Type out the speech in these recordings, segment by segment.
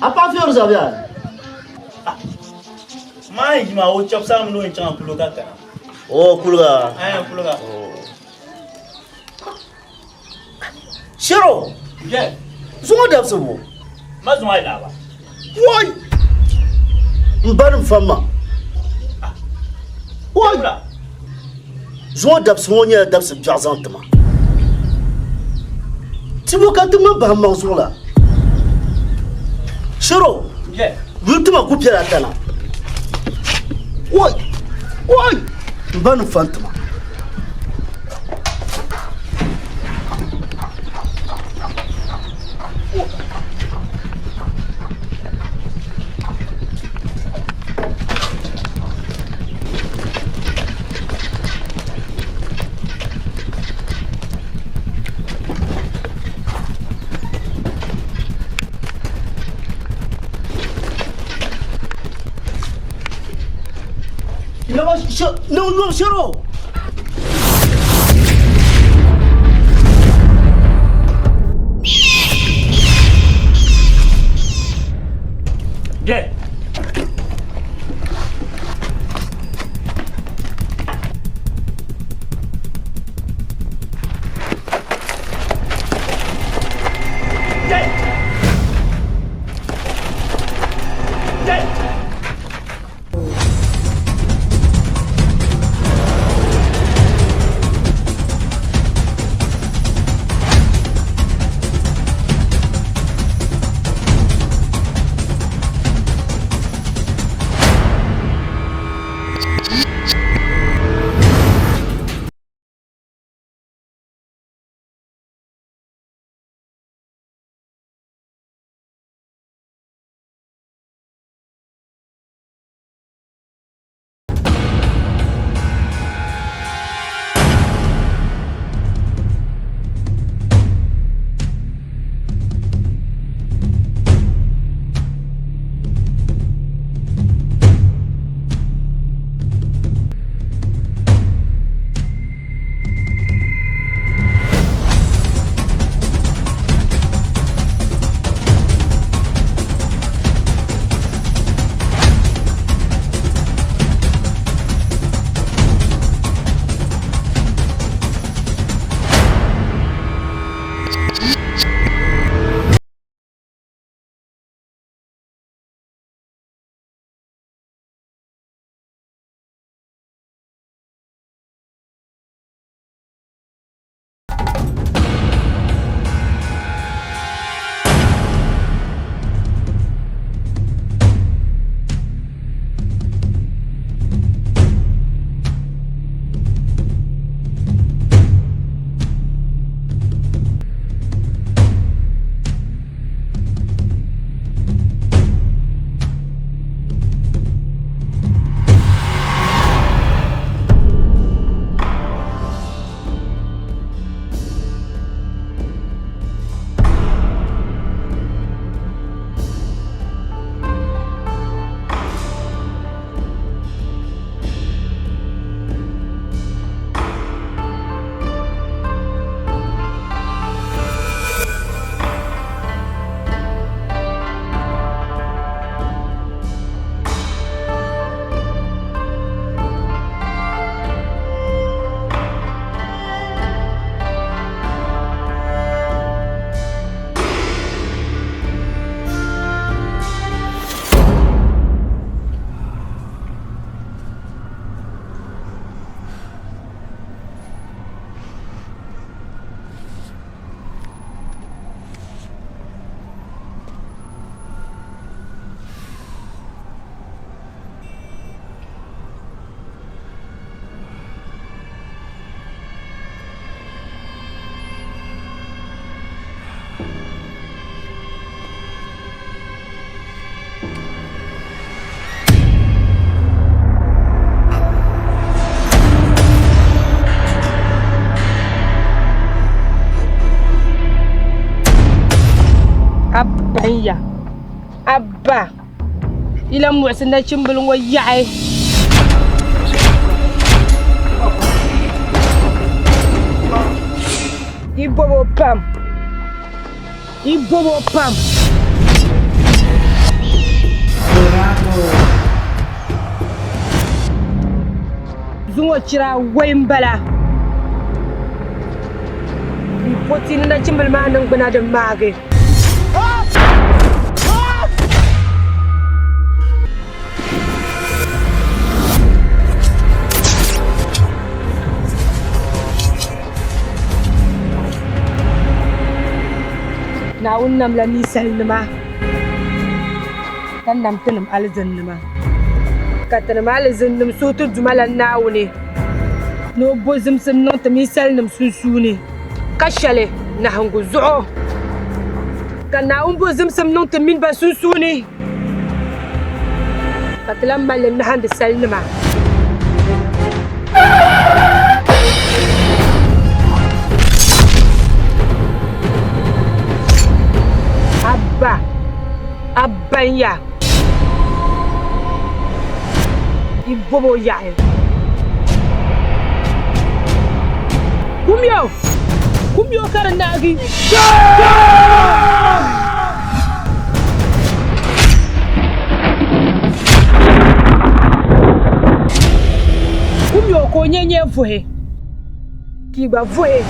A paɣa Fiɛruza bɛ a? Maa yi maa o chɛbu saa mini o yɛn chaŋ kuliga kana. O kuliga? Ayi kuliga. Shiro! Ye. Zuŋɔ dabisi bo? Ma zuŋɔ ayi laaba. Woi! N ba nim fam ma. Woi! Zuŋɔ dabisi ŋɔ nyɛla dabisi biɛɣu zaŋ ti ma. Ti bo ka ti ŋmani bahi maŋ zuɣu la. Shiro! Ye. Yuli tima ku piɛla tana. Woi! Woi! N ba nim fam ti ma. Niŋ shiro! Yeah. Abba n ya abba yi lahi muɣisi nachimbili ŋɔ yaɣi yi bobo pam yi bobo pam. Zuŋɔ chira wei m-bala. Yi po ti ni nachimbili maa niŋgbuna di maagi. Naawuni namla ninsalinima ka nam tinim alizinnima, ka tinim alizinnim suhu ti Duuma la Naawuni ni o bo zimsim niŋ ti ninsalinim sunsuuni, ka shɛli nahiŋgu zuɣu ka Naawuni bo zimsim niŋ ti mini ba sunsuuni. Ka ti lahi mali li nahandi salinima. Abba, Abba n-ya. Yi bob o yaɣi. Kumyo! Kumyo ka di naagi. Kumyo ka o nyɛ nyɛ vuhi ka i gba vuhi.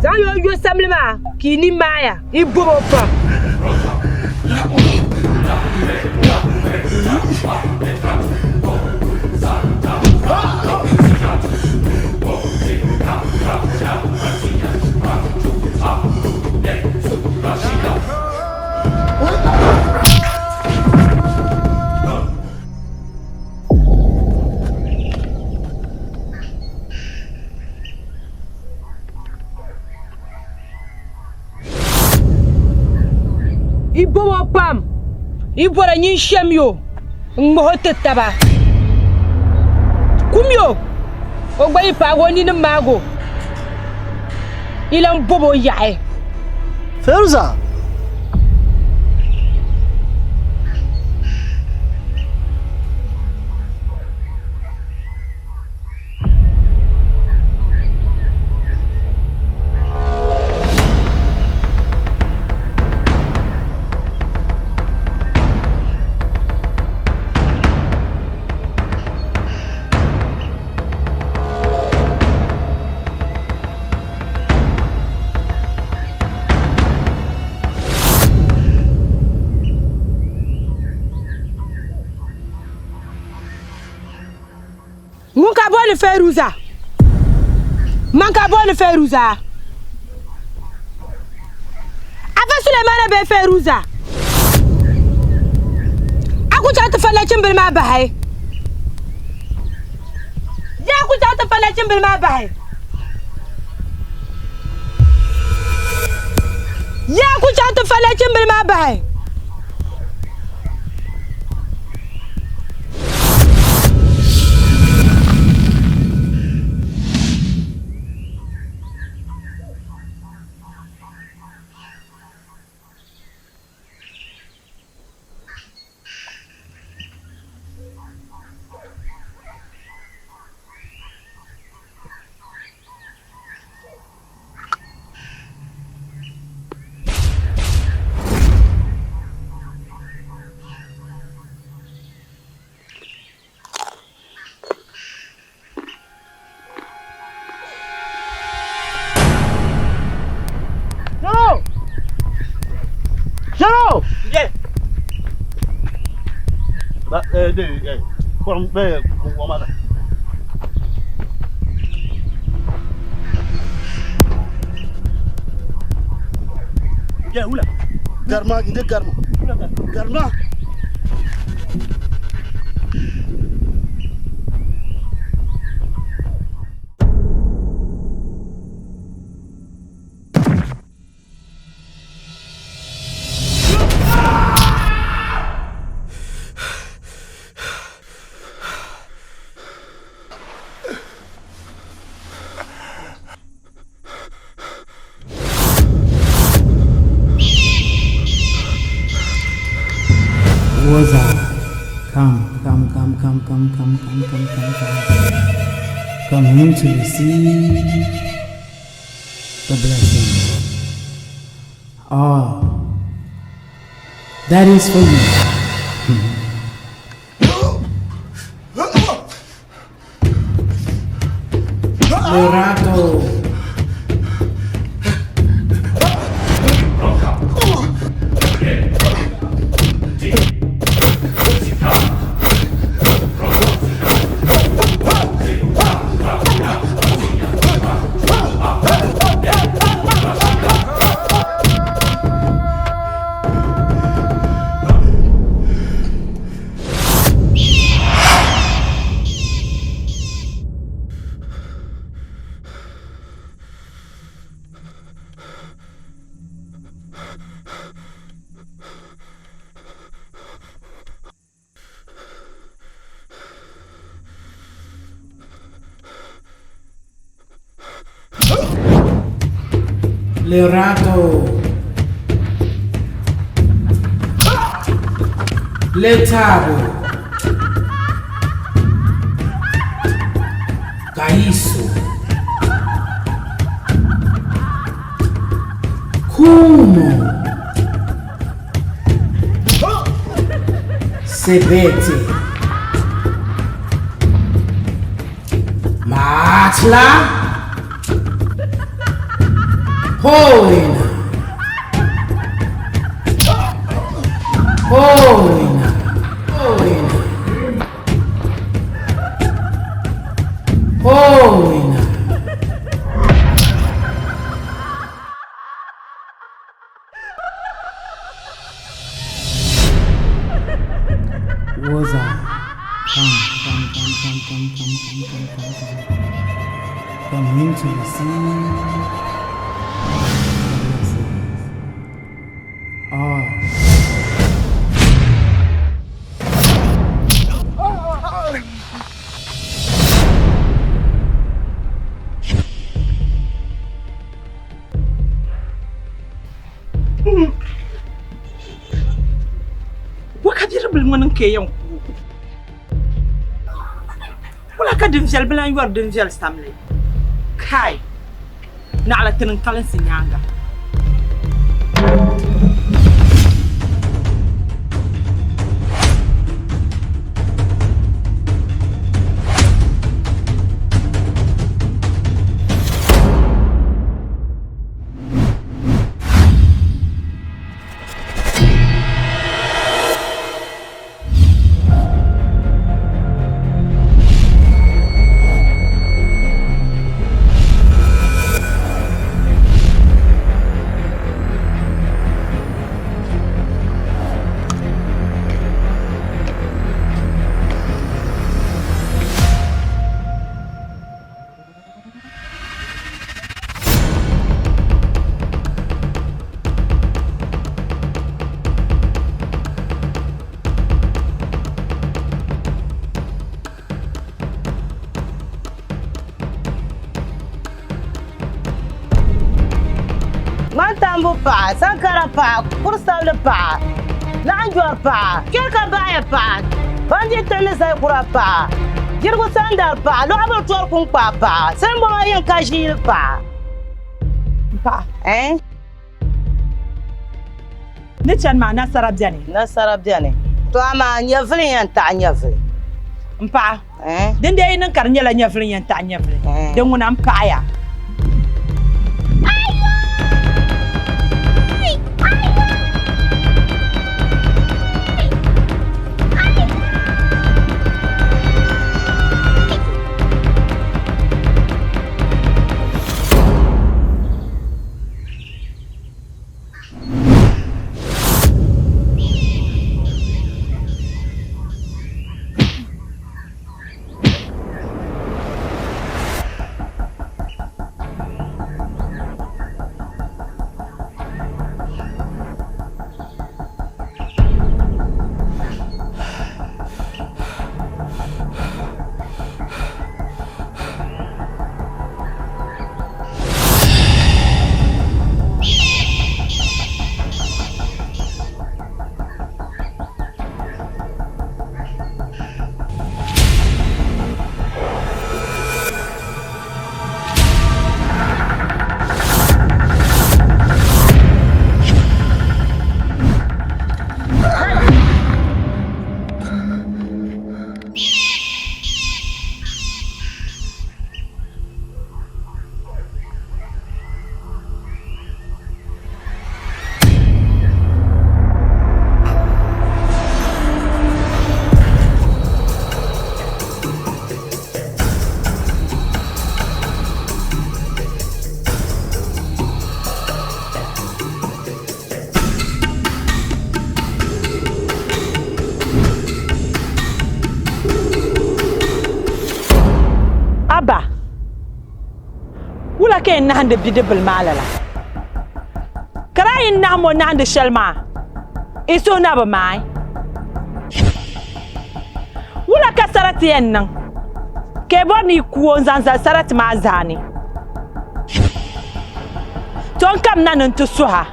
Zaŋ yo yo samli maa ka i ni maaya i bob o pam. Yi bob o pam, yi bɔra nyin shɛm yo n-ŋmah o ti taba. Kum yo o gba yi paag o nini maag o, yi lan bob o yaɣi. Feruza! Ŋun ka booni Feruza? Man ka booni Feruza? Afa Sulemana bee Feruza? A ku chaŋ ti fa nachimbili maa bahi? Yaa ku chaŋ ti fa nachimbili maa bahi? Yaa ku chaŋ ti fa nachimbili maa bahi? Zero! Zero! Yeah. Ba, eh, de, eh, kɔrɔ, eh, kɔrɔ, Yeah, wula. Garma, inde garma. Garma. Woza, come, come, come, come, come, come, come, come, come, come. Come in to receive the blessing. All that is for you. Lerato. Lerato. Lethabo. Kaiso. Khumo. Sebete. Matla. Hoina. Hoina. Hoina. Hoina. Woza. Come, come, come, come, come, come, come, come, come, come. Come in to receive the blessings. Ah. Bo ka bidibili ŋɔ niŋ ka yɛn ku o? Wula ka din viɛli bi lan yɔri din viɛli samli? Kai! Naɣila ti niŋ kalinsi nyaaŋa. Ŋmantambu paɣa, sankara paɣa, kurisabili paɣa, laɣinjɔri paɣa, kɛrika baɣaya paɣa, bandi ni zali kura paɣa, jirigu sandari paɣa, lɔɣibiri tɔri kunkpaa paɣa, silimbɔŋɔ yin ka ʒiili paɣa. Paɣa. Eh? Ni chani maa nasara beni. Nasara beni. To amaa nyɛvili yɛn taɣi nyɛvili. N paɣa. Eh? Din dee yi niŋ ka di nyɛla nyɛvili yɛn taɣi nyɛvili. Eh. Din ŋuna n paɣaya. ka yɛn nahindi bidibbil maa lala? Ka daa yi nahim o nahindi shɛli maa, i suhu na bi maai. Wula ka sarati yɛn niŋ ka yi bɔri ni yi ku o n-zaŋ zali sarati maa zaani? To n kamina ni n ti suh a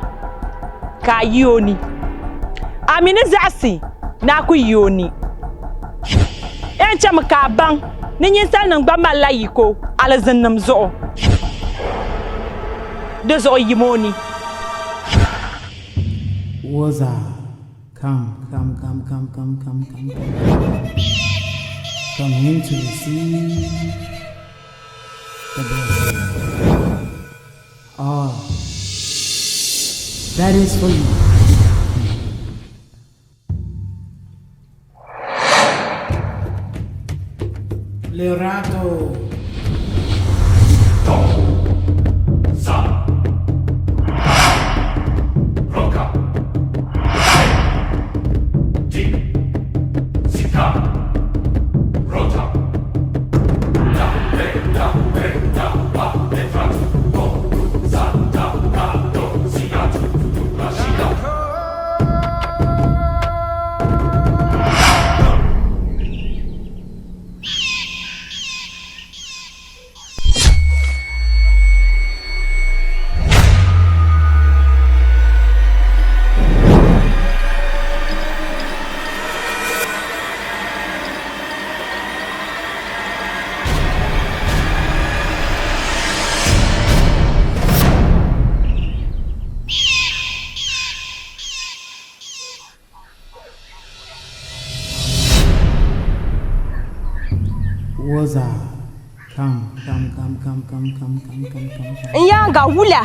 ka a yi o ni. A mi ni zaɣisi ni a ku yi o ni. Yɛn chɛmi ka a baŋ ni ninsalinim gba malila yiko alizinnim zuɣu. Di zuɣu yim o ni. Woza, come, come, come, come, come, come, come, come, come in to receive the blessing. All that is for you. Lerato. Woza, come, come, come, come, come, come, come, come, come, come. N yaaŋa wula?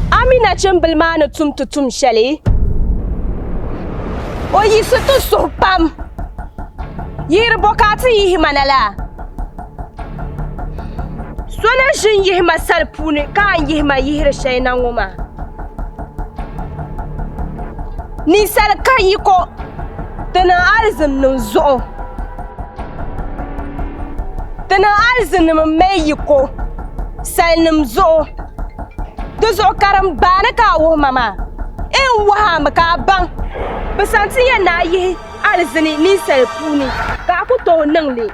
A mi nachimbila maa ni tum ti tum shɛli? O yiɣisi ti suhu pam. Yihiri bɔ ka a ti yihi ma na laa? So na ʒi n-yihi ma sal puuni ka a ni yihi ma yihiri shɛli na ŋɔ maa. Ninsal ka yiko ti niŋ alizinnim zuɣu. Ti niŋ alizinnim m-mali yiko salinim zuɣu. Di zuɣu karimbaani ka a wuhi ma maa. N wuhi a mi ka a baŋ bɛ sani ti yɛn ni a yihi alizini ninsal puuni ka a ku tooi niŋ li.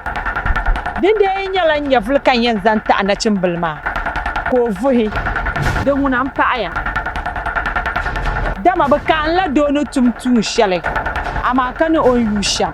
Dindee yi nyɛla n nyɛvili ka n yɛn zaŋ taɣi nachimbil maa ka o vuhi, di ŋuna m-paɣiya. Dama bɛ kaanila doo ni tum tuun shɛli, amaa ka ni o ni yuui shɛm.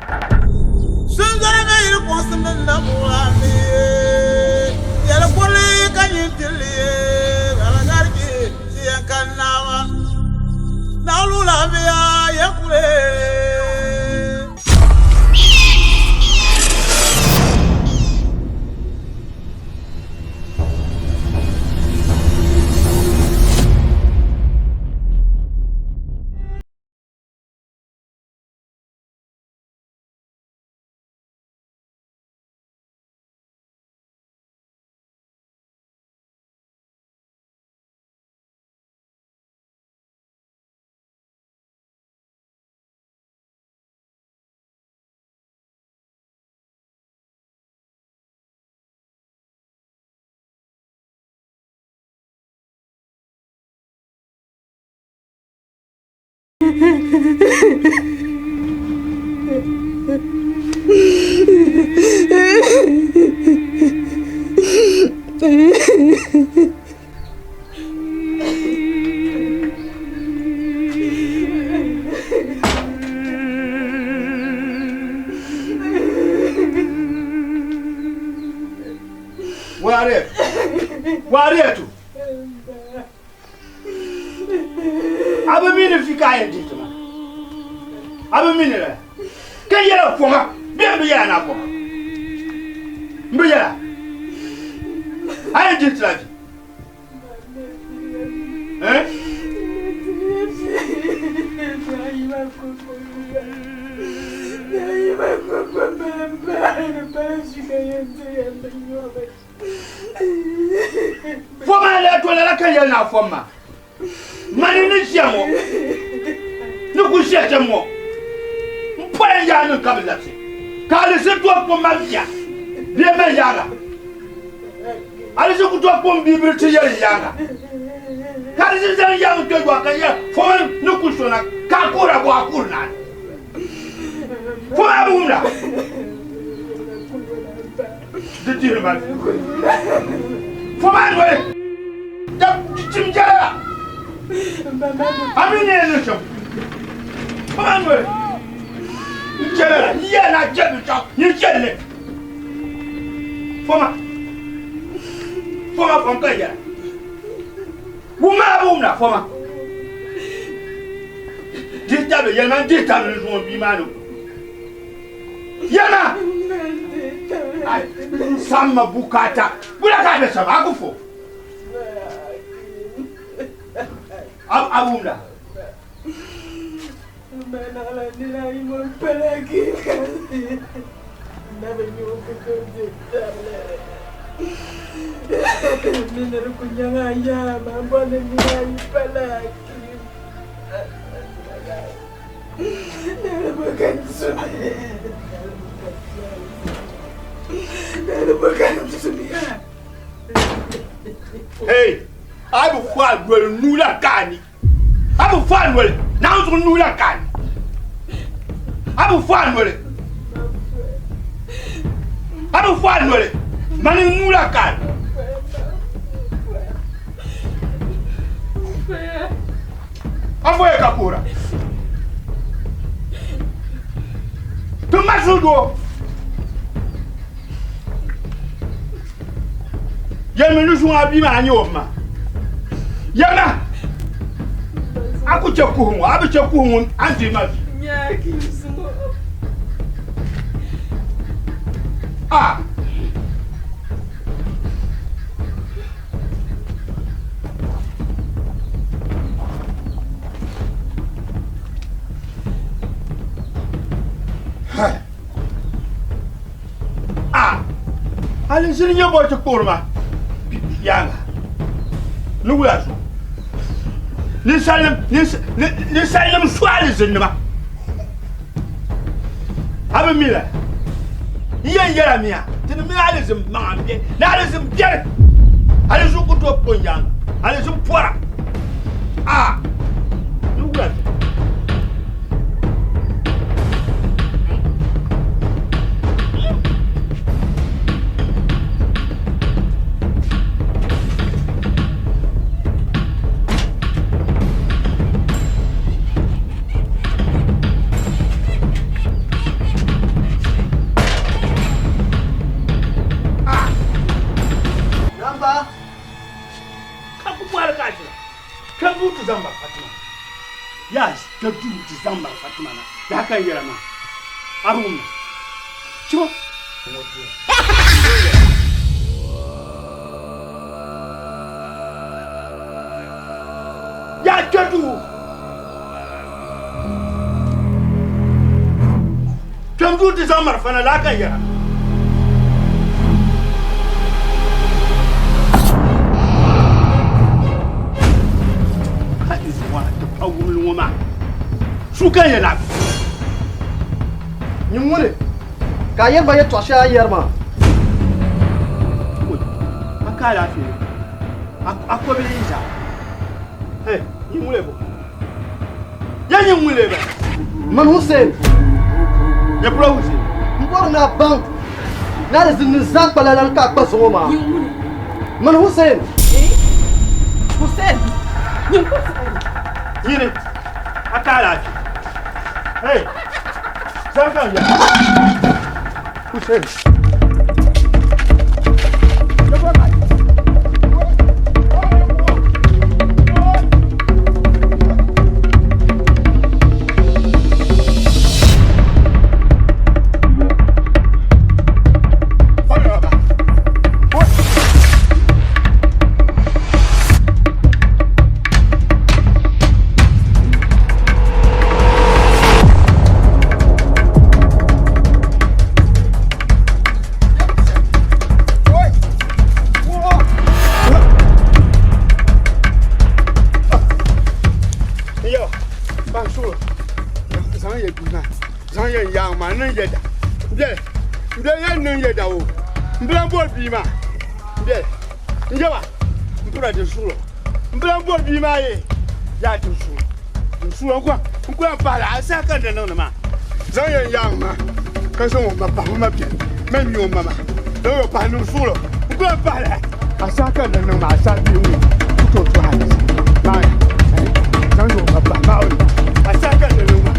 Waretu. A bi mi ni vi ka a yɛn dihi ti ma. A bi mi ni lala. Ka yɛla kɔŋa bee m bi yɛla ni a kɔŋa? M bi yɛla. A yɛn dihi ti la vi? Eh? Fom a lee to lala ka yɛli ni a fom ma. Mani ni ʒiya ŋɔ ni ku ʒiya shɛm ŋɔ m pɔya n yaa niŋ ka bi labisi ka alizini tooi kpum ma bia bee man yaaŋa. Alizini ku tooi kpum bia biri ti yɛli n yaaŋa ka alizini zaŋ yaaŋa kpe yɔɣu ka yɛli fom ni ku so na ka a kuhira bɔ a kuhiri naani. Fom a bi wumda di dihiri ma fom a noli da chim jɛla la a mi ni yɛn niŋ shɛm fom a noli n jɛla la n yɛla ni a jɛli binshɛɣu nyin jɛli li foma foma fom ka yɛla wumma a bi wumda foma dihi tabili yɛlima n dihi tabili n zuŋɔ bia maa ni yɛlima n samma bukaata wula ka a bɛ shɛm a ku fo a wumda Hey, a bi fo a doli nuu la ka a ni a bi fo a noli naawuni zuɣu nuu la ka a ni a bi fo a noli a bi fo a noli mani nuu la ka a ni a foya ka kuhira ti ma suhudoo yɛlimi ni zuŋɔ a bia maa nyɛ o ma yɛlima a ku chɛ kuhi ŋɔ a bi chɛ kuhi ŋɔ a ni deei ma vi a A alizini nyɛ bɔ ti kpuɣiri ma yaaŋa ni wula zuɣu ninsalinim su alizinnima a bi mi la n yɛn yɛla miya ti ni mini alizin maŋa m-be ni alizin biɛri alizin ku tooi kpuɣi n yaaŋa alizin pɔra a ni wula zuɣu Namba. Ka ku bɔri ka a jira ka bu ti zaŋ ba Fatima. Yaa ka duu ti zaŋ mali Fatima na daa ka n yɛla maa a bi wumda chimo. Yaa kpɛ duu kpɛm duu ti zaŋ marafa na laa ka n yɛla. Pa wumli ŋɔ maa su ka yɛla. Nyin ŋuni ka a yɛri ma yɛtɔɣ shɛli a ni yɛri maa? A ka alaafee a kɔbili yi zaa. Hey, nyin ŋuni bo? Ya nyin ŋuni ba? Man Hussein. Ya pula Hussein. M bɔri ni a baŋ ni a di zini ni zaŋ kpa lala ka a kpa zuŋɔ maa. Man Hussein. Hussein. Nyin Hussein. Nyini, a ka alaafee. Hey, zaŋ kam ya. Hussein. yɛn yaŋ maa niŋ yɛda. M biɛli, m biɛli yɛn niŋ yɛda o. M bi lan bɔri bia maa. M biɛli, n yaba, m pira di suɣulo. M bi lan bɔri bia maa ye. Yaa di suɣulo, di suɣulo. N ku, n ku lan pahi la, a saha ka n di niŋdi maa. Zaŋ yɛn yaŋ maa ka zaŋ o ma pahi o ma biɛli mali mi o ma maa. Zaŋ o pahi niŋ suɣulo. N ku lan pahi la, a saha ka n di niŋ maa, a saha bia ŋɔ ku tooi tuhi a maa. Zaŋ o ma pahi maa o ni, a saha ka n di niŋ maa.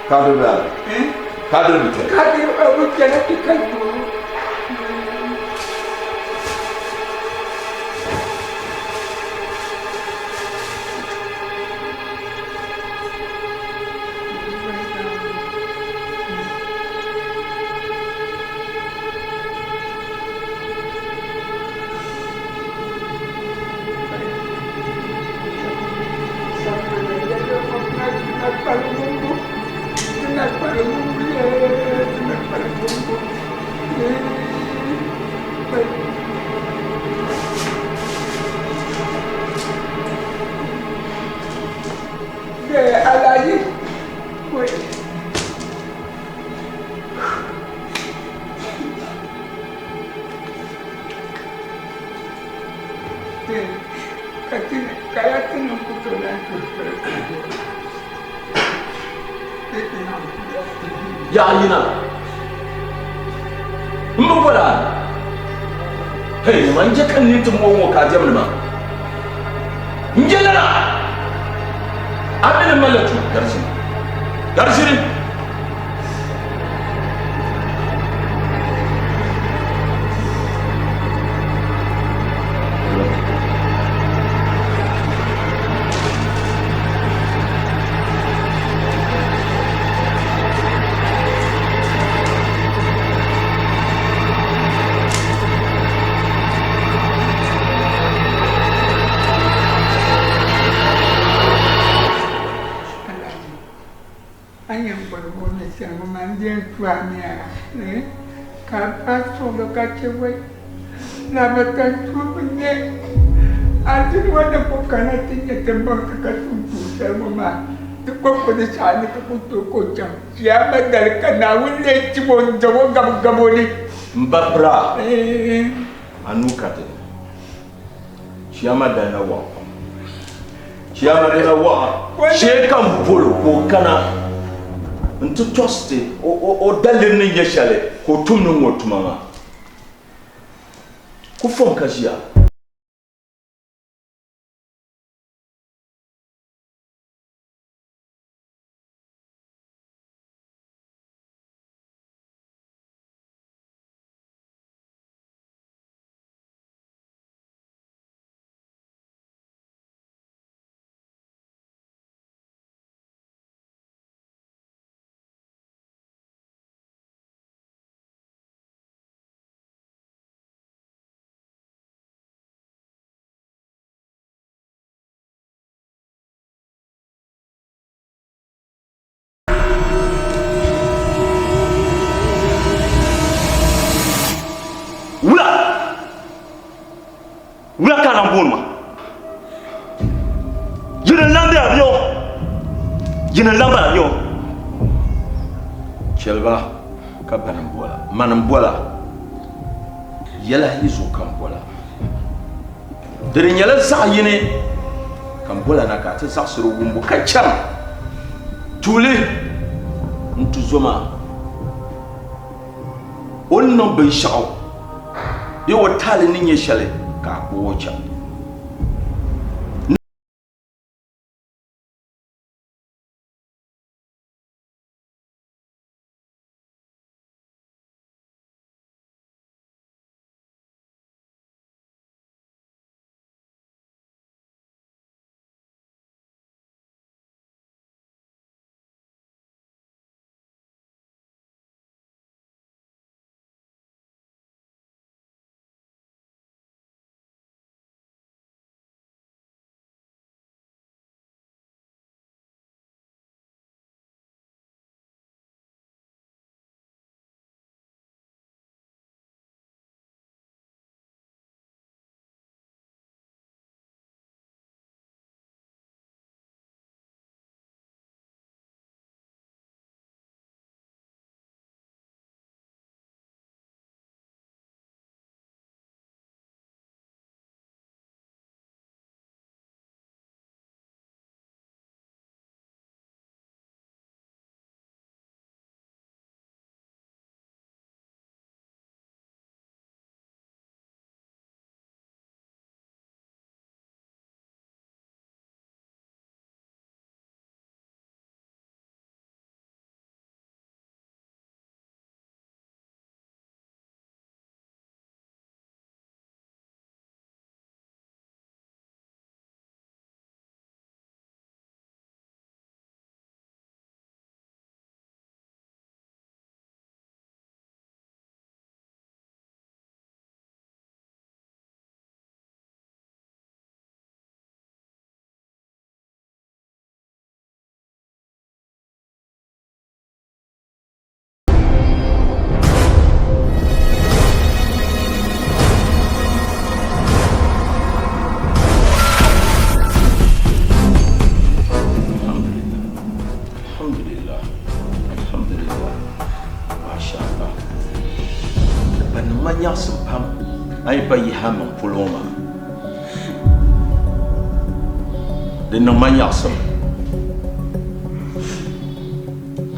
Kadiri bɛ ala? Kadiri bi kpɛna? Kadiri o bi kpɛna ti ka duu. Yaɣa yina m bi bɔra hey man je kan ni ti mo ŋɔ ka a diɛmdi maa n je lala a mi ni malila tu garisini garisini A yɛn boli ŋɔ ni chani ŋɔ maa n-di yɛn tu a mi a, ka a paai suɣulo ka chɛ wai Laabatan tuubu n-nyɛ a dini ŋɔ ni ku kana ti nya ti baŋ ti ka tum tuun shɛli ŋɔ maa, di kɔŋko di saha ni ti ku tooi ka o chaŋ Chiyaama dali ka Naawuni lee tim o n-dab o gabogabo ni. M ba pira, a nuu ka di ni. Chiyaama dali na waɣa pam. Chiyaama dali na waɣa shee ka m bol o ka o kana nti tɔɣisi ti o daliri ni nyɛ shɛli ka o tum ni ŋ-ŋɔ tuma maa. Ku fom ka ʒiya. Wula wula ka lan booni ma yini n lan bela bɛ o yini n lan bala bɛ o Chɛli ba ka bani m-bola mani m-bola yɛla yi zuɣu ka m bola Di di nyɛla zaɣ yini ka m bola na ka a ti zaɣisiri wumbu ka chaŋ tuuli n-ti zo maa o ni niŋ binshɛɣu bee o taali ni nyɛ shɛli ka a kpuɣ o chaŋ. ma nyaɣisim pam a yi pa yihi a maŋ polo ŋɔ maa. Di niŋ ma nyaɣisim.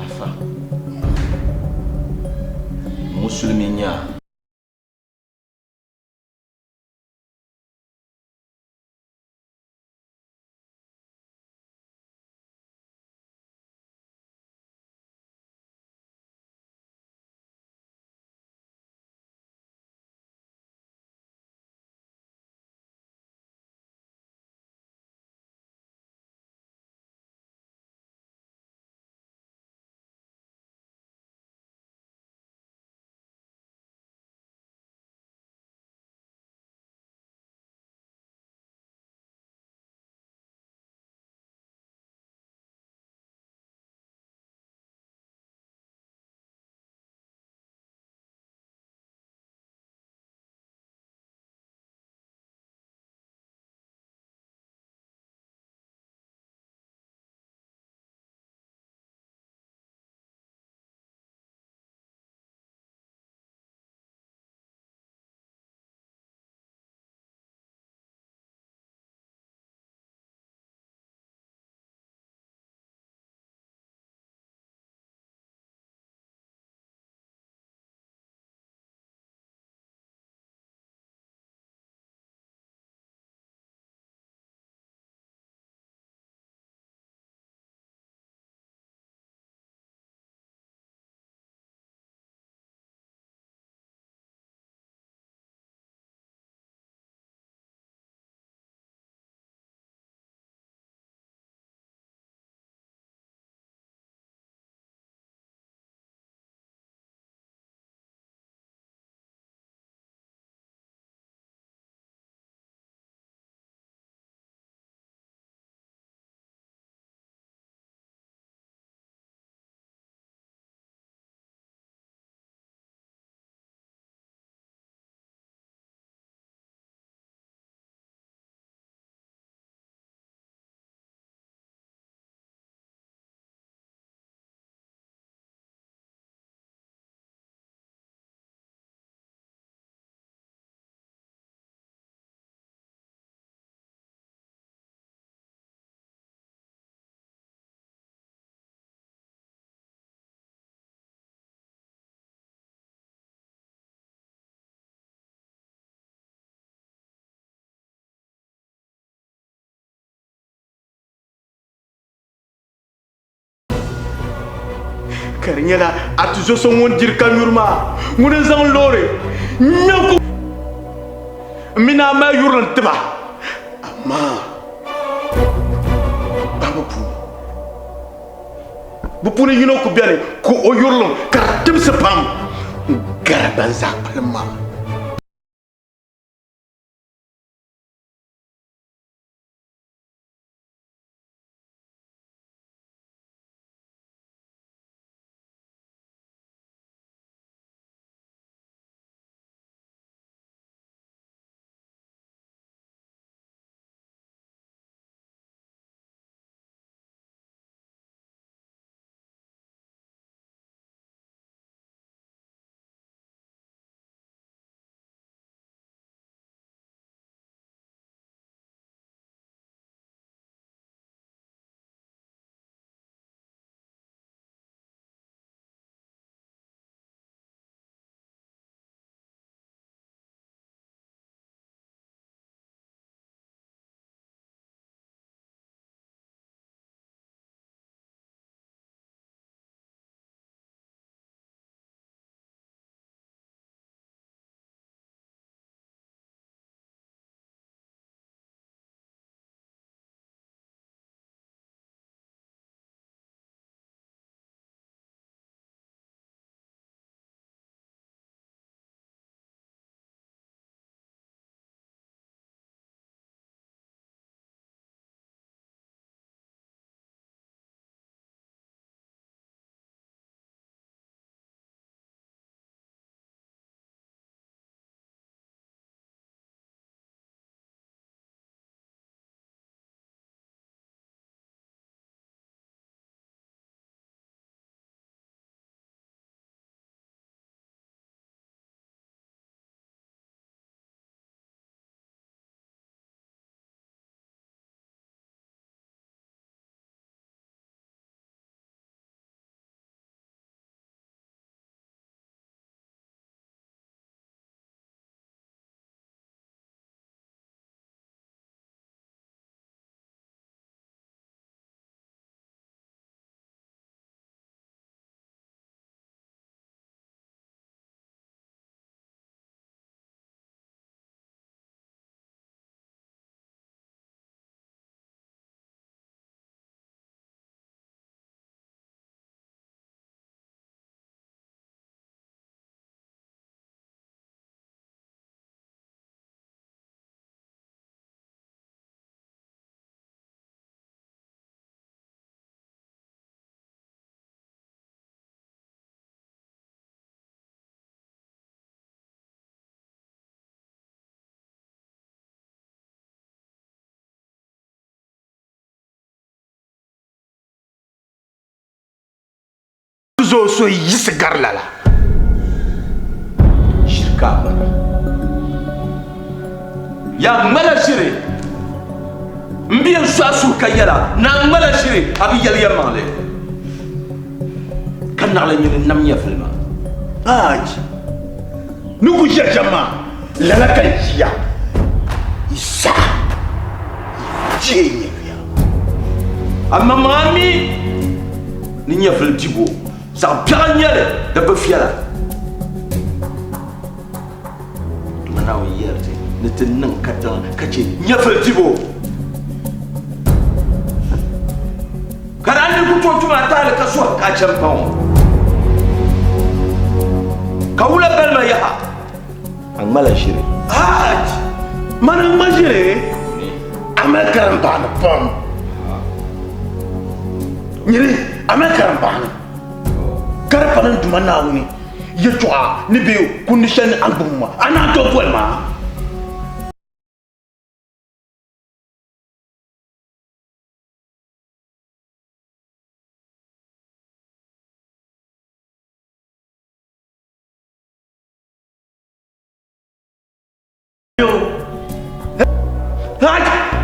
Afa, Musulimi n-nyɛ a. Ka di nyɛla a tizo so ŋun diri ka nyuri maa ŋuni n-zaŋ loori ŋ-ŋme ku m mi ni a mali yurilim ti ba, amaa baŋbu puuni bɛ puuni yino ku beni ka o yurilim ka di timsi pam n-gari ban zaa kpalim maa. zooi suhu yiɣisi gari lala. Ʒiri ka a ŋmana. Yaa ŋmala ʒiri. M bi yɛn su a suhu ka yɛl a ni a ŋmala ʒiri, a bi yɛli yɛlimaŋli. Ka naɣila nyini nam nyɛvili maa. Aaj! Ni ku ʒiya shɛm maa, lala ka n ʒiya. Yi saha, yi dihi n nyɛviya. A maŋmaŋ a mi ni nyɛvili dibu zaɣ biɛɣu n-nyɛ li, di bi viɛla. Dama Naawuni yɛri ti ni ti niŋ katiŋa ka chɛ nyɛvili dibu. Ka daa ni ku tooi tum a taali ka suhi ka a chɛ m-paŋ o. Ka wula bali ma yaha? A ŋmala ʒiri. Hajj! Mani n-ŋma ʒiri? A mali karimbaani pam. Nyini, a mali karimbaani. Ka di pa ni n Duuma Naawuni yɛtɔɣa ni be kundi shɛli ni a ni gbubi ma, a naan tooi boli ma?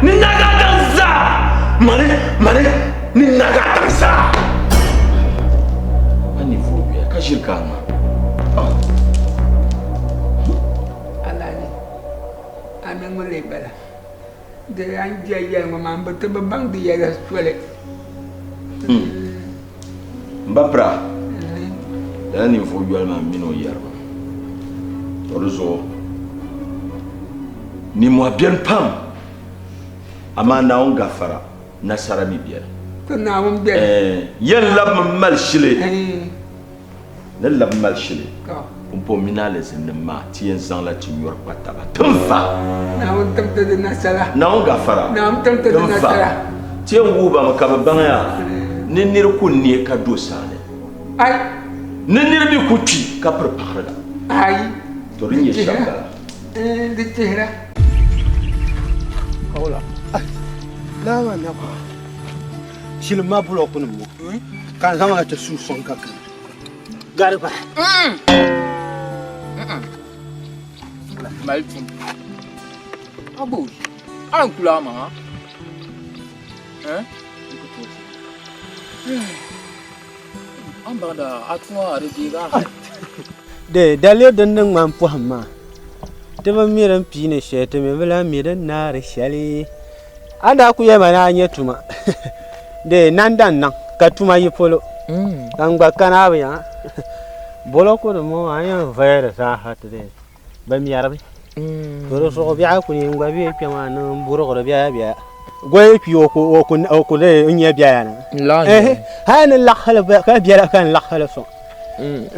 Ni naga daŋ zaa mani mani ni naga daŋ zaa. A ni vuui bia ka ʒiri ka a ŋma. Alhaji, a mi ŋun lee bala. Di a ni je yɛli ŋɔ maa, m bi ti bi baŋ di yɛla soli. M ba pira, lala ninvuɣ yoli maa m mini o yɛri ba. To di zuɣu nimmohi beni pam, amaa Naawuni gafara nasara mi beni. To Naawuni beni. Yɛn labimi mali shili. Ni labi mali shili pumpɔŋ mini alizinnim maa ti yɛn zaŋla ti nyɔri kpa taba tinfa. Naawuni tim ti di nasara. Naawuni gafara. Naawuni tim ti di nasara. Ti yɛn wuhi ba mi ka bɛ baŋya ni nir ku neei ka do saa ni. Ai. Ni nir mi ku kpi ka piri paɣiriga. Ai. To di nyɛ shɛm bala. Di chihira. Kawula. Laa maa na Shilim maa bulɔkunim ŋɔ ka n zaŋ a ti suui sɔŋ ka kani. Gari pahi. Mali tum. Abo, a ni kuli a maŋa. Eh? A ni baŋda a tuma maa di deegi a. Di daliri din ni ŋmani pɔhim maa, ti bi mi din piini shɛli, ti mi bi lahi mi din naari shɛli. A daa ku yɛli ma ni a nya tuma dee nandan niŋ ka tuma yi polo ka n gba kana a bi nya bolokunim ŋɔ maa a ni yɛn vaya di zaaha ti dee bɛ mɛrimi to di zuɣu biɛɣu kuli n gba bɛ kpɛ maa ni n burigiri biɛya biɛya goli kpi o ku dee n nya biɛya na hali ni laɣahili ka biɛla ka n laɣahili sɔŋ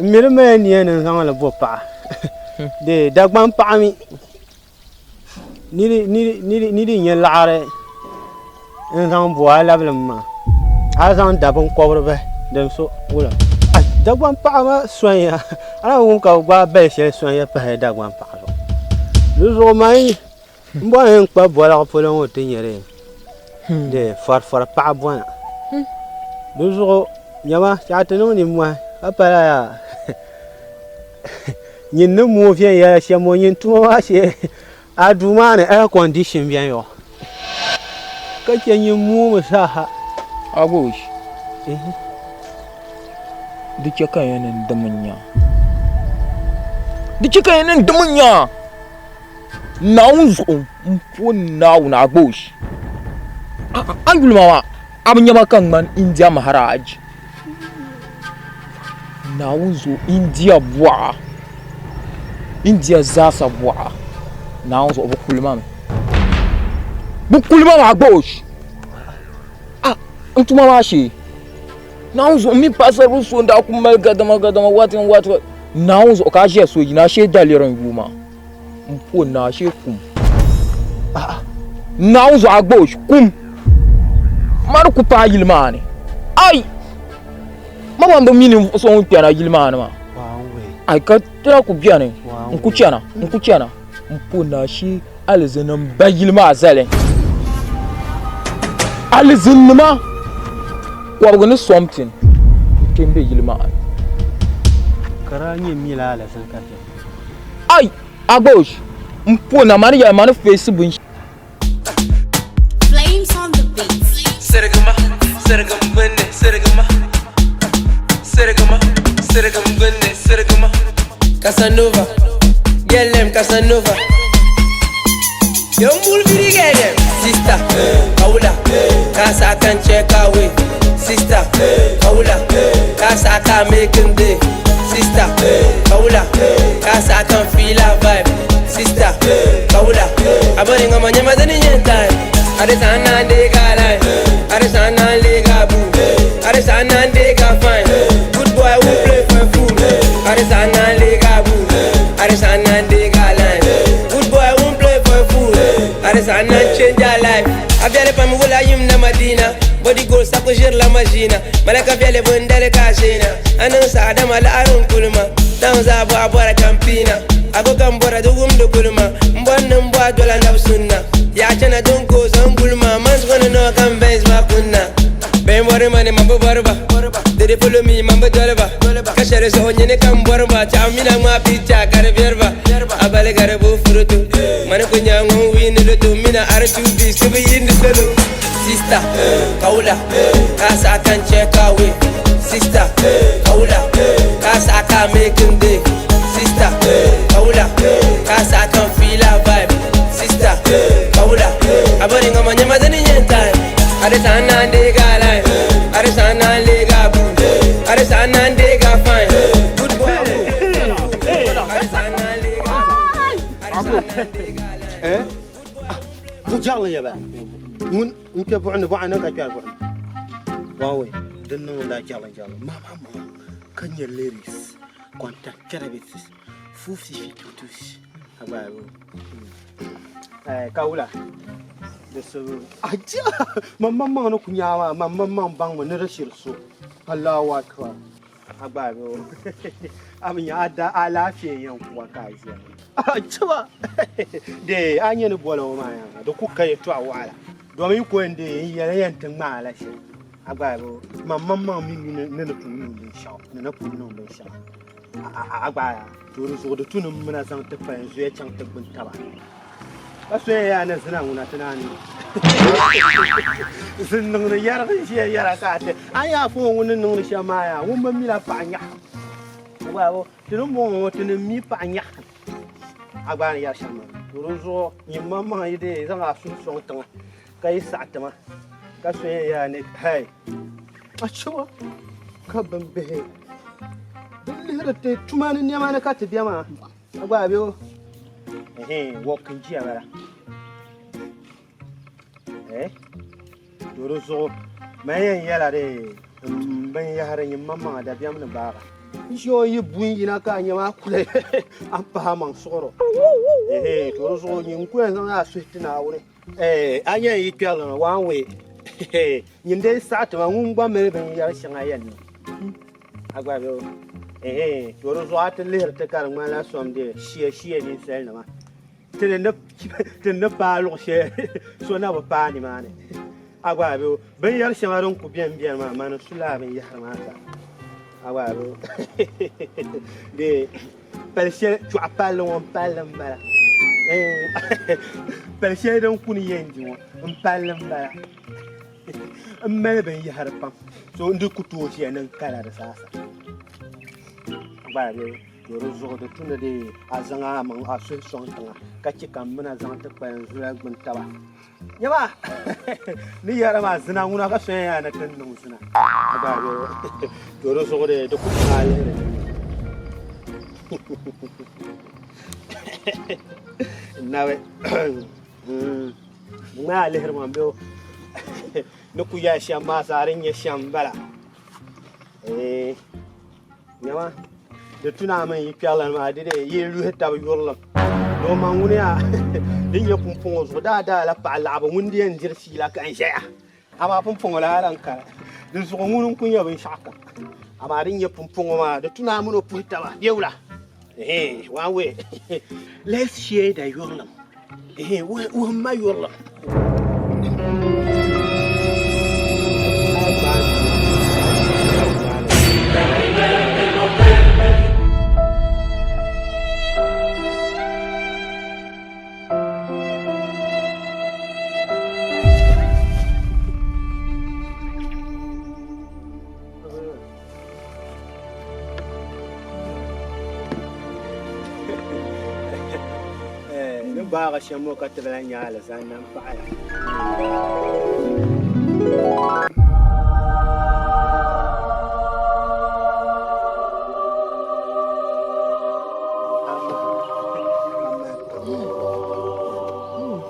n mi di mali nia ni n zaŋli bo paɣa dee Dagbaŋ paɣa mi Ni di nyɛ laɣari n zaŋ bo a labilim maa a zaŋ da binkobiri bahi din so wula Dagbaŋ paɣa maa sonya a na wum ka bi gbaai bali shɛli sonya pahi Dagbaŋ paɣa zuɣu di zuɣu maa n bɔri ni n kpa boliɣi polo ŋɔ ti nyɛ fɔrifɔri paɣa bɔna di zuɣu nyama a ti niŋ nimmohi ka pala yaa Nyin ni mooi viɛnyɛla shɛm ŋɔ, nyin tuma maa shee a duu maa ni air condition beni yɔ ka chɛ nyin moomi zaaha. Agosh, di chɛ ka ya ni n dim n nya. Di chɛ ka ya ni n dim n nya. Naawuni zuɣu m po Naawuni Agosh. A yuli ma maa, a bi nya ma ka n ŋmani India Maharaj. Naawuni zuɣu India buɣa India zaasa buɣa Naawuni zuɣu bɛ kuli ma mi bɛ kuli ma maa gboosh a n tuma maa shee Naawuni zuɣu m mini paɣasaribili so n daa ku mali gadama gadama waati ni waati Naawuni zuɣu ka a ʒiya so yina a shee daliri n yuui maa n po ni a shee kum Naawuni zuɣu a gboosh kum ma di ku paai yili maa ni ai ma gba bi mi ninvuɣu so ŋun kpɛna yili maa ni maa ai ka tira ku biɛni n ku chɛna n ku chɛna n po ni ashee alizini n ba yili maa zali alizinnima kɔbigi ni somtin n kpɛ n bɛ yili maa ni. Ka daa nyɛ mila alizini ka chɛ. Ai! Agbosh! M po na mani yɛli ma ni feesi bin. Flames on the beat. Sirigima, sirigim gbunni, sirigima. Sirigima, sirigim gbunni, sirigima. Casanova, girl them Casanova. Young bull be the girl them. Sister, Kaula, Casa can check away. Sister, Kaula, Casa can make him day. Sister, Kaula, Casa can feel a vibe. Sister, Kaula, abori ngoma nyama zani nyentai. Arisana nigga line, Arisana nigga boo, Arisana nigga fine. Good boy who play for fool. Arisana nigga boo, Arisana nigga line. Good boy who play for fool. Arisana change your life. Aviale pa mugula yim na Madina. Body goal sako jir la majina. Malaka viale bundale kashina. Anan sa adama la arun kulma. Tanza bo abora campina. Ago kambora dugum dugulma. Mbon mbwa dola nabsunna. Ya chana don ko zangulma. Man's gonna know kan benz makunna. Ben worry money mambo barba. They dey follow me mambo dolba. Kashere so nyene kan borba. Chamina ma pizza kare berba. Abale kare bo furuto. Mane kunya ngon win luto. Mina R2B subi yin solo. Sister, Kaula, Casa can check away. Sister, Kaula, Casa can make him day. Sister, Kaula, Casa can feel a vibe. Sister, Kaula, abori ngoma nyama zani nyentai. Arisana nigga line, Arisana nigga boo, Arisana nigga fine. Good boy. Arisana nigga, Arisana nigga line. Eh? Ku jaɣli ya ba. Ŋun n kpɛ buɣu ni buɣa ni ka kpɛri buɣu ni. Waawei din niŋ n daa jaɣli jaɣli mama mama ka nyɛ ladies contact cannabis fufi fi tutus agbaaro. Eh ka wula di so aja mamma maŋ ni ku nyaa maa mamma maŋ baŋ mi ni di shiri so Allahu akbar agbaaro a mi nya a da alaafee yɛn kuwa ka a ʒiya ajiba de a nyɛ ni boli ŋɔ maa yaa di ku ka yɛltɔɣa waɣala domin ko n de n yɛla yɛn ti ŋmaa la shɛli agbaaro mamma maŋ mi mi ni ni pun niŋ binshaɣu ni ni pun niŋ binshaɣu agbaaya to di zuɣu di tu ni mina zaŋ ti pali n zuya chaŋ ti gbuni taba ka soya yaa ni zina ŋuna ti naan zin niŋdi yɛrigi ʒiya yɛra ka a ti a yaa fo ŋun ni niŋdi shɛm maa yaa ŋun bi mila paɣa nyaɣa agbaaya ti ni bɔŋɔ ŋɔ ti ni mi paɣa nyaɣa agbaaya ni yɛri shɛm maa to di zuɣu nyin maŋmaŋ yi dee zaŋ a suhu sɔŋ tiŋa ka yi saɣi tima ka soya yaa ni hai achiba ka bimbihi din lihiri ti tuma ni nɛma ni ka ti be maa a gba a be o wɔk n ʒiya bala to di zuɣu man yɛn yɛla di n binyahari nyin maŋmaŋa dabiɛm ni gbaaba n ʒi o yi bu n yina ka a nyɛ maa kuli a pahi maŋ suɣuro to di zuɣu nyin ku yɛn zaŋ a suhi ti Naawuni a yɛn yi kpɛrili mi one way nyin dee saɣi ti ma ŋun gba mali binyɛri shɛŋa yɛn niŋ a gba bɛ o to di zuɣu a ti lihiri ti ka di ŋmanila som de shia shia ninsalinima ti ni paai luɣu shɛli so na bi paai nimaani a gba bɛ o binyɛri shɛŋa din ku bɛni bɛni maa mani su laa binyahari maa zaa a gba bɛ o de pali shɛli chɔɣu palli ŋɔ n palli n bala pali shɛli din kuni yɛn di ŋɔ n palli n bala n mali binyahari pam so n di ku tooi ʒiya ni n kala di zaasa gba bɛ to di zuɣu di tu ni di a zaŋ a maŋ a suhu sɔŋ tiŋa ka chɛ ka m mina zaŋ ti kpalim zula gbuni taba nyɛma ni yɛra maa zina ŋuna ka soya yaa ni ti niŋ zina gba bɛ to di zuɣu di ku maa lihiri nabi ŋmaa lihiri maa bɛ ni ku yɛli shɛm maa zaa din nyɛ shɛm n bala nyɛma di tu naa mini yi kpɛrilana maa di dee yi luhi tabi yurilim ni o maŋ ŋuni yaa din nyɛ pumpɔŋɔ zuɣu daa daa la paɣa laɣibu ŋun di yɛn diri fiila ka n ʒɛya amaa pumpɔŋɔ laa lan kara di zuɣu ŋuni n-ku nyɛ binshɛɣu kam amaa din nyɛ pumpɔŋɔ maa di tu naa mini o puhi taba bɛ wula one way let's share the yurilim wuhim ma yurilim gbaagi shɛm ŋɔ ka ti bi lahi nya alizanda m-paɣiya.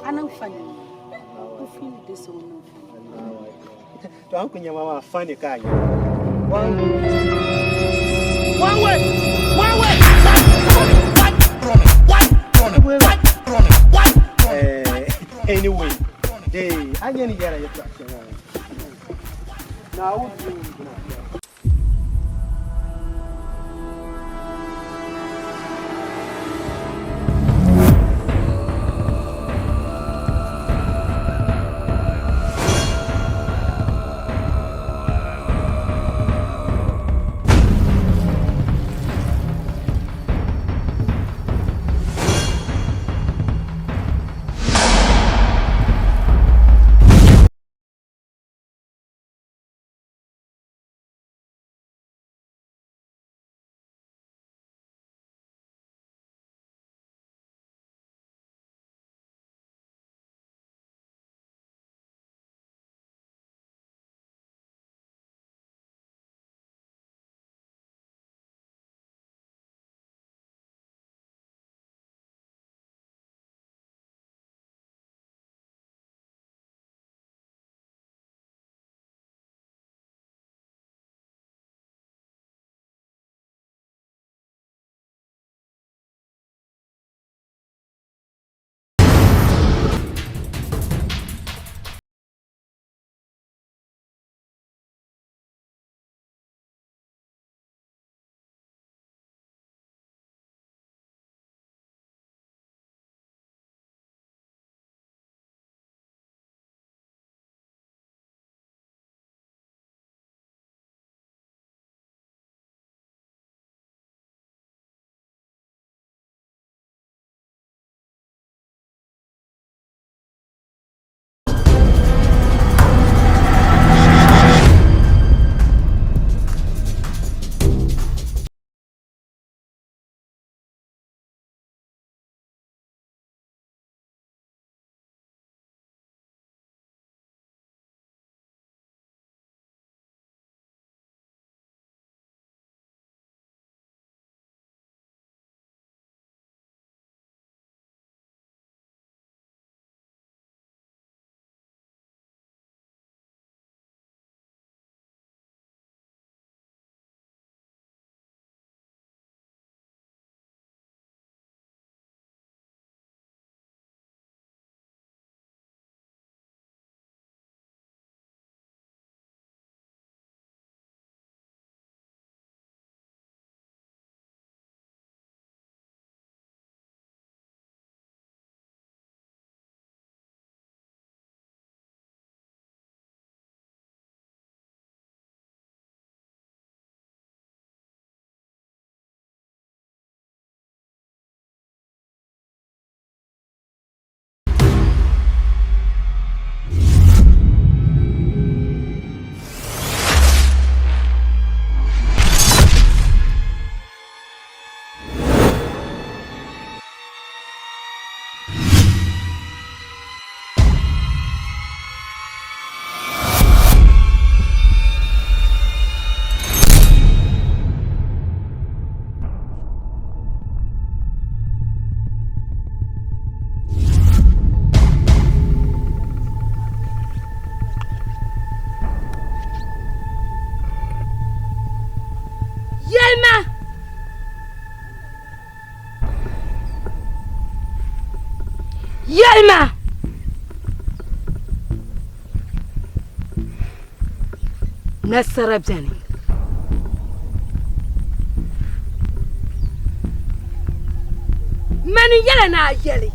A niŋ fani. N fiili di so ŋun niŋ fani. To a ni ku nya ma maa fani ka a nya. One way, one way, one, Anyway, hey, a nya ni yɛra yɛtɔɣa shɛŋa. Naawuni bia ŋun gbuna. Yɛlima! Yɛlima! Nasara beni. Mani yɛla ni a yɛli.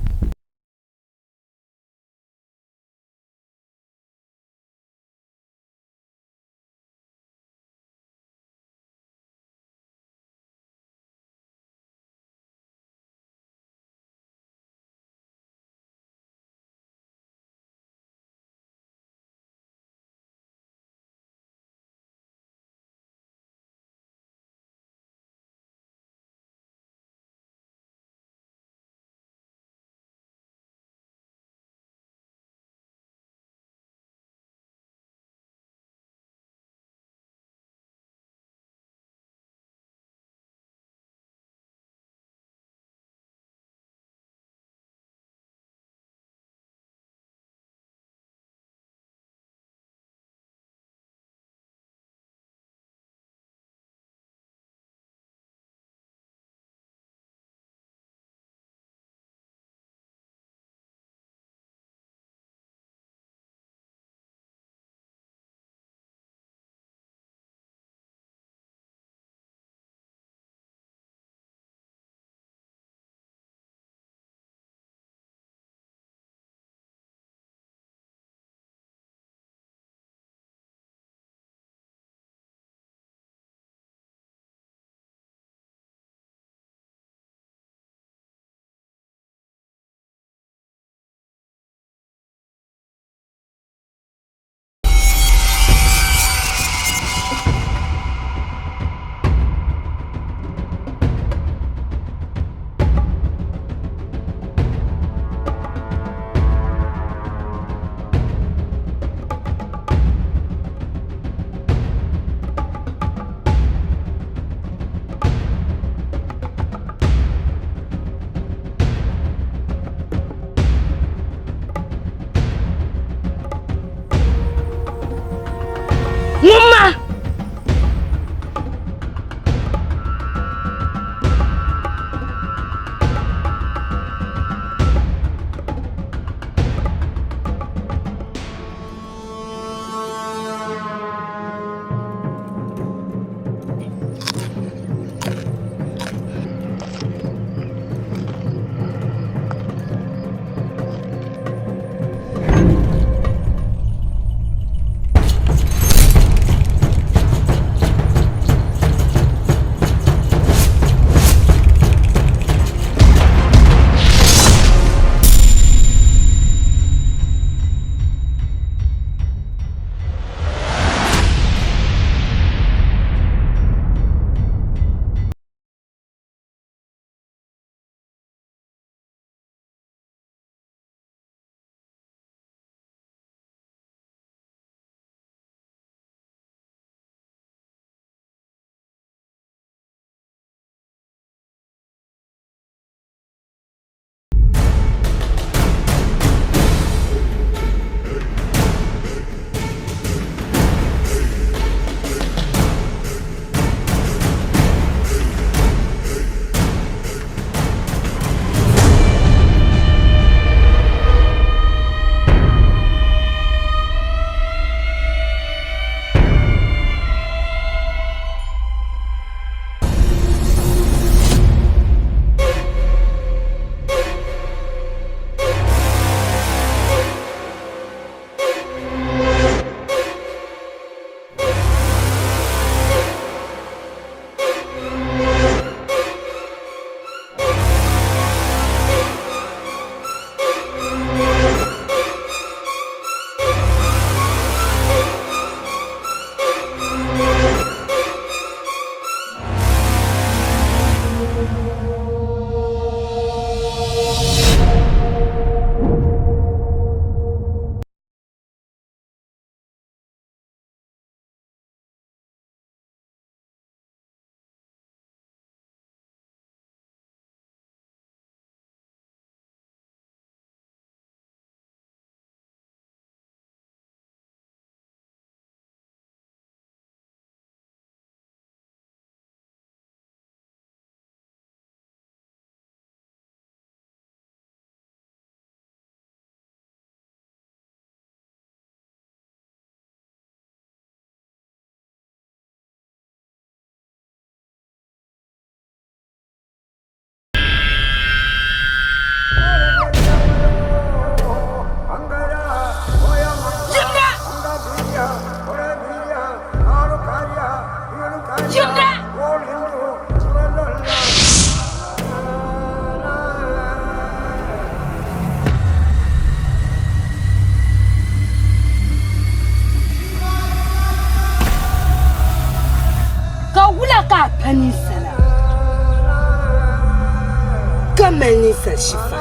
Ka mali ninsal shifa.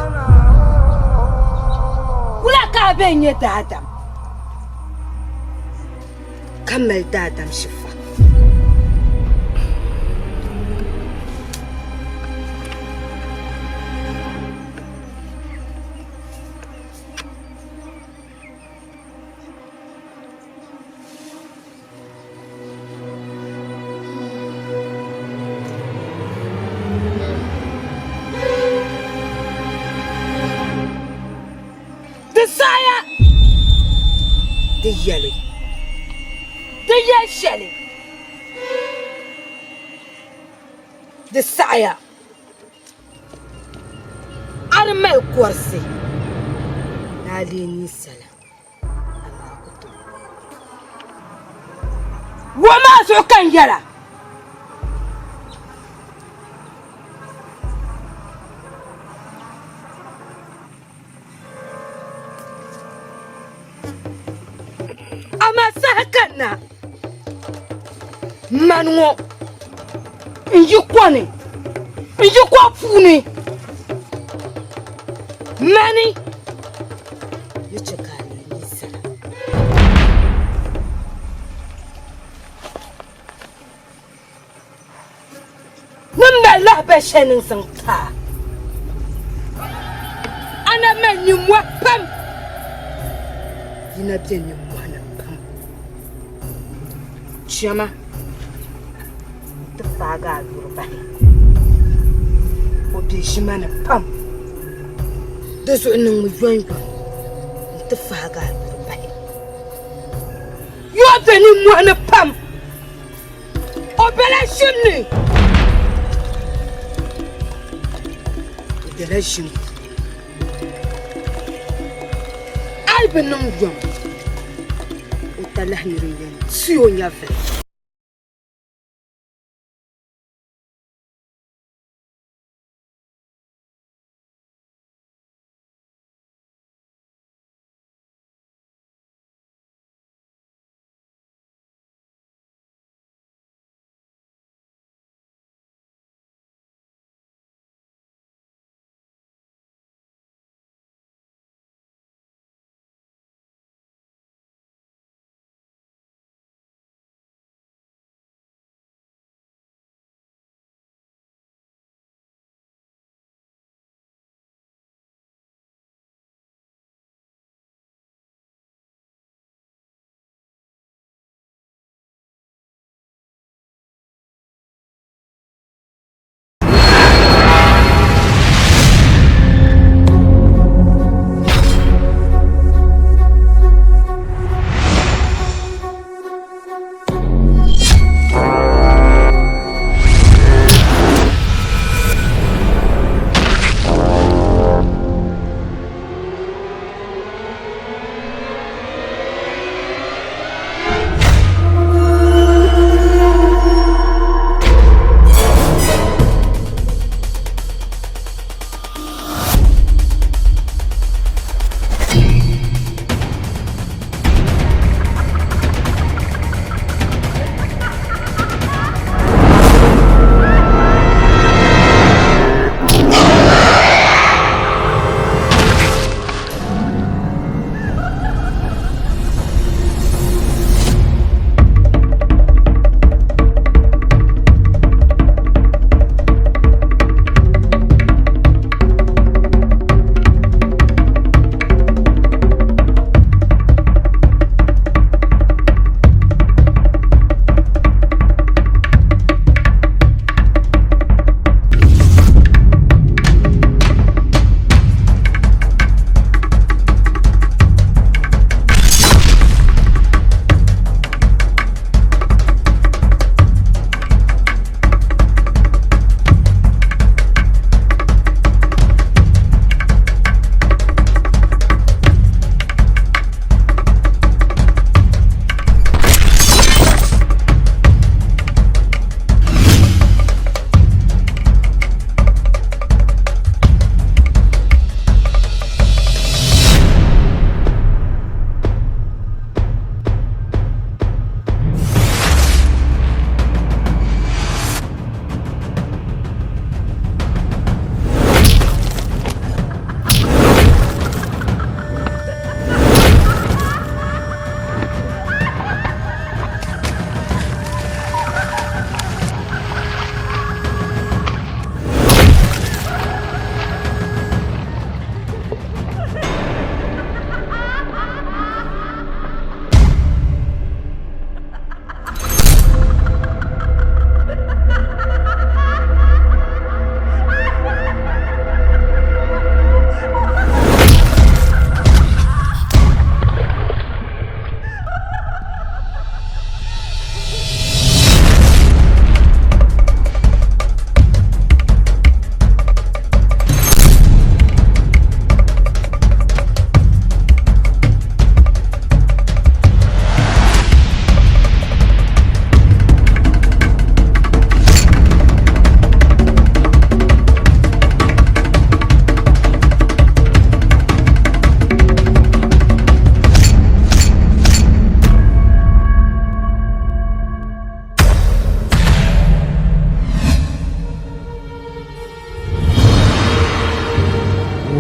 Wula ka a bɛn nyɛ daadam, ka mali daadam shifa? Di saɣiya di yɛli di yɛli shɛli di saɣiya a di mali kɔrisi ni a leei ninsala. Amaa ku tooi. Wuhi maa zuɣu ka n yɛla. Amaa saha kanna mani ŋɔ n yi ko ni n yi ko puuni mani Yi chɛ ka a leei ninsala. Ni mali lahabali shɛli ni n-zaŋ ti a, a na mali nimmɔhi pam. Yi na be nimmɔhi ni pam. Chama nti faagi a yuri bahi. O be ʒimani pam. Di zuɣu niŋmi yomyom nti faagi a yuri bahi. Yoo be nimmɔhi ni pam. O bela ʒim ni. O bela ʒim puuni. A yi bi niŋ yom, o talahi ni din yɛn ti o nyɛvili.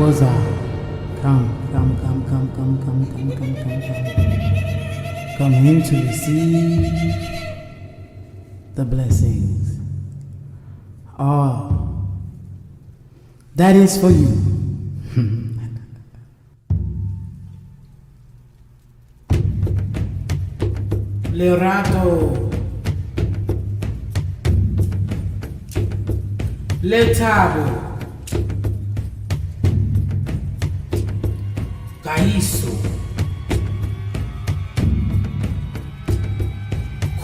Thokoza. Come, come, come, come, come, come, come, come, come, come. Come in to receive the blessings. All that is for you. Lerato. Lethabo. Kaiso.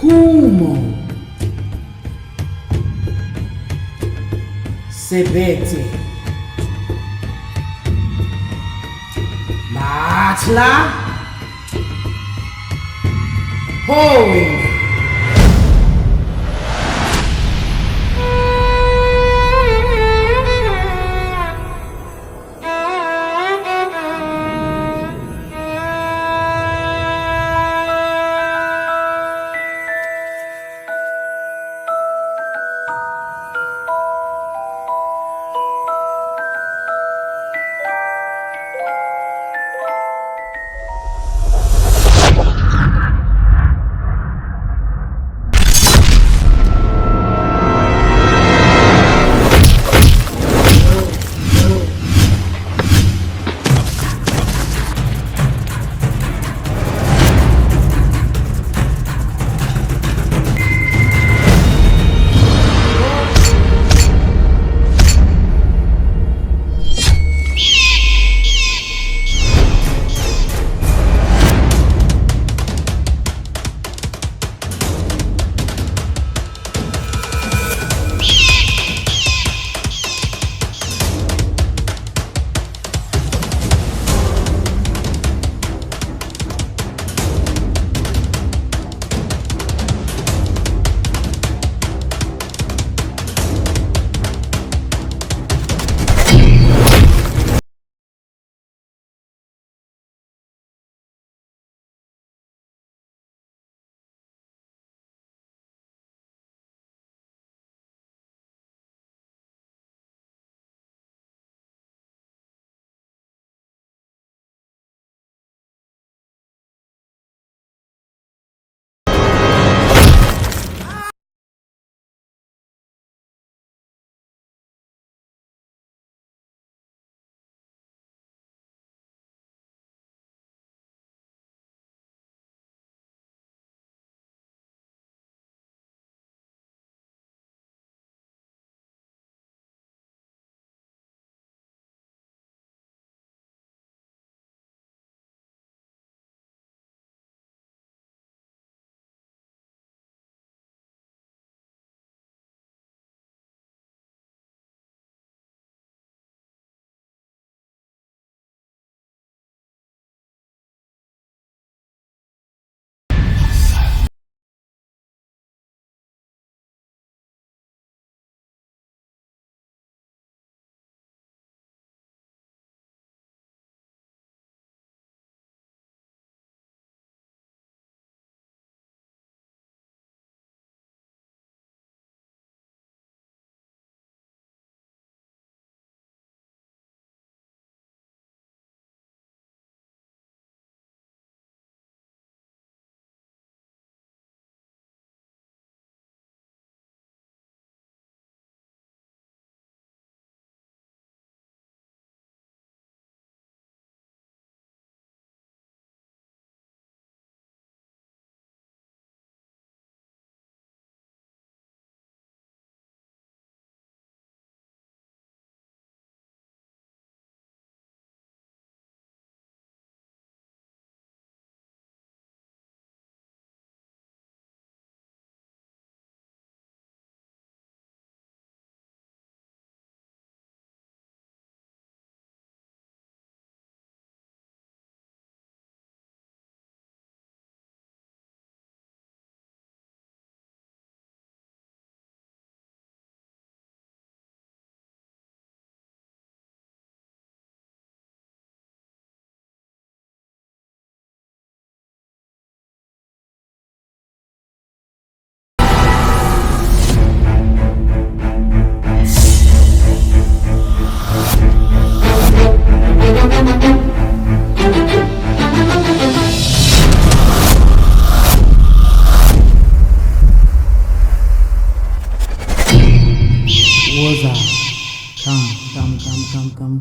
Kumo. Sebete. Matla. Hoenga.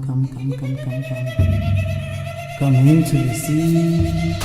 come, come, come, come, come. Come into the sea.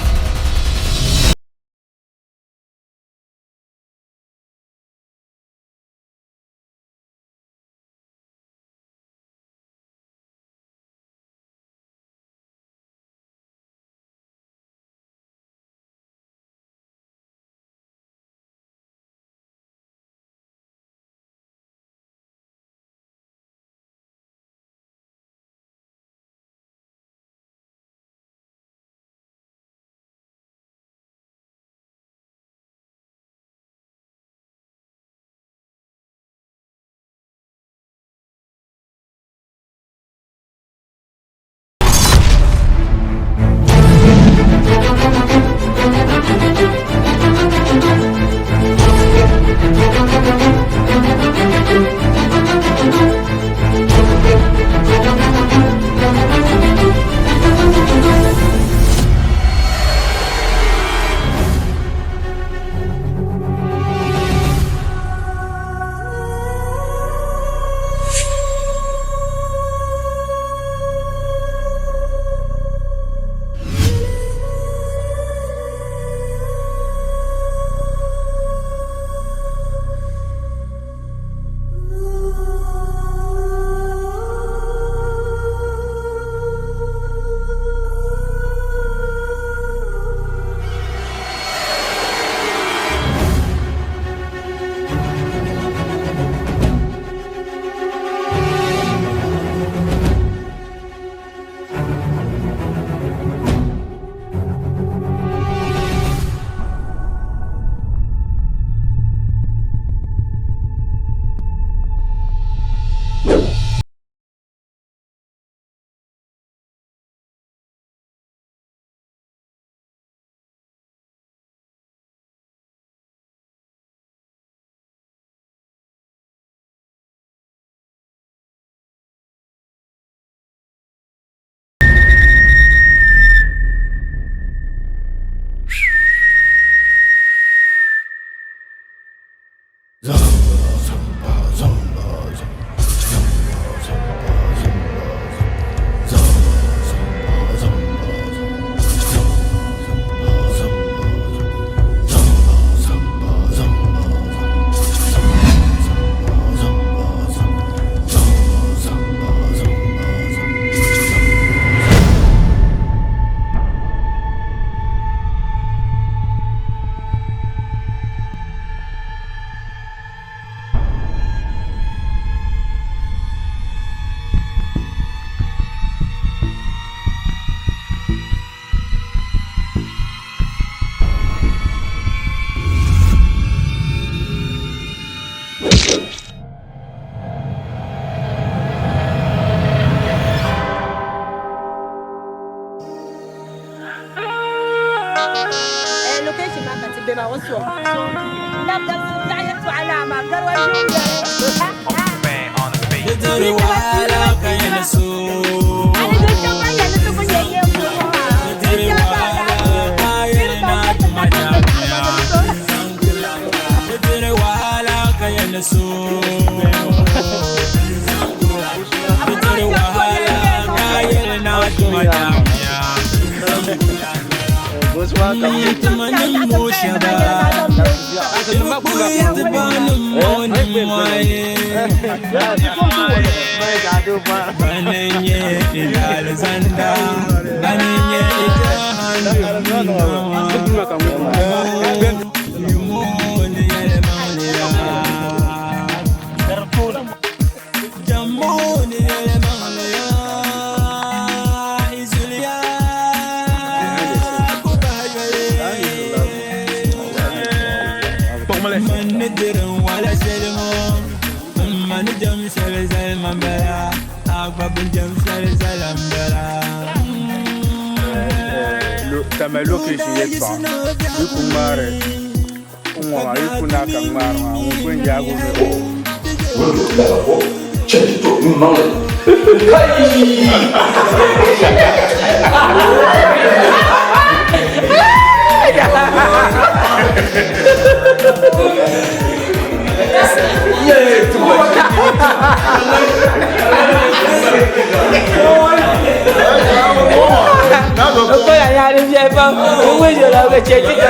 O kola nyaɣa di viɛli pam. O wuhi la ka chɛ ti ka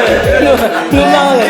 nu maŋli.